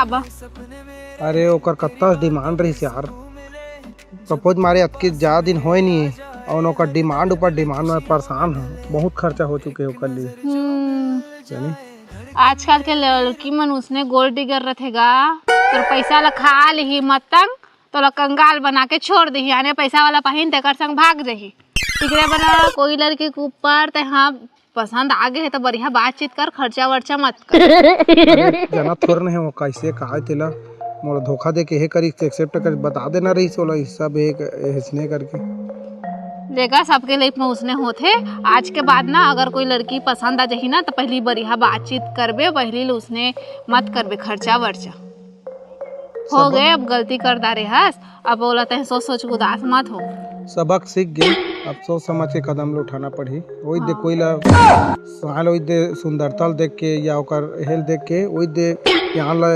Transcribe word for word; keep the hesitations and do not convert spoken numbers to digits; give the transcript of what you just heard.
अरे, ओकर कत्ता डिमांड रहिस यार, प्रपोज मारे अतके ज्यादा दिन होए नहीं, और ओकर डिमांड ऊपर डिमांड में परेशान है, बहुत खर्चा हो चुके ओकर लिए। हम्म, जानी? आजकल के लड़की मन उसने गोल्ड डिगर रथे गा, तोर पैसा ला खा लिही मतंग, तोला कंगाल बना के छोड़ दिही, आने पैसा वाला पाही तेकर संग भाग जही। एकरे बना कोई लड़की के ऊपर ते हाँ पसंद आ गे हे तो बढ़िया बातचीत कर, खर्चा वर्चा मत कर। अरे, जाना थोर नहीं वो कैसे कहा तेला, मोला धोखा दे के हे करी, एक्सेप्ट कर बता देना रही सोला, ई सब एक ऐसने करके। देखा, सबके लाइफ में उसने होथे। आज के बाद ना अगर कोई लड़की पसंद आ जाही ना तो पहली बढ़िया बातचीत करबे, पहली ले उसने मत करबे खर्चा वर्चा। हो गए, अब गलती कर डारे हस, अब ओला तह सोच सोच के उदास मत हो। सबक सीख गए, अब सोच समझ के कदम ला उठाना पड़ही। वही दे कोई ला साल वही दे सुंदरता ला देख के या ओकर हेल देख के वही दे यहाँ ला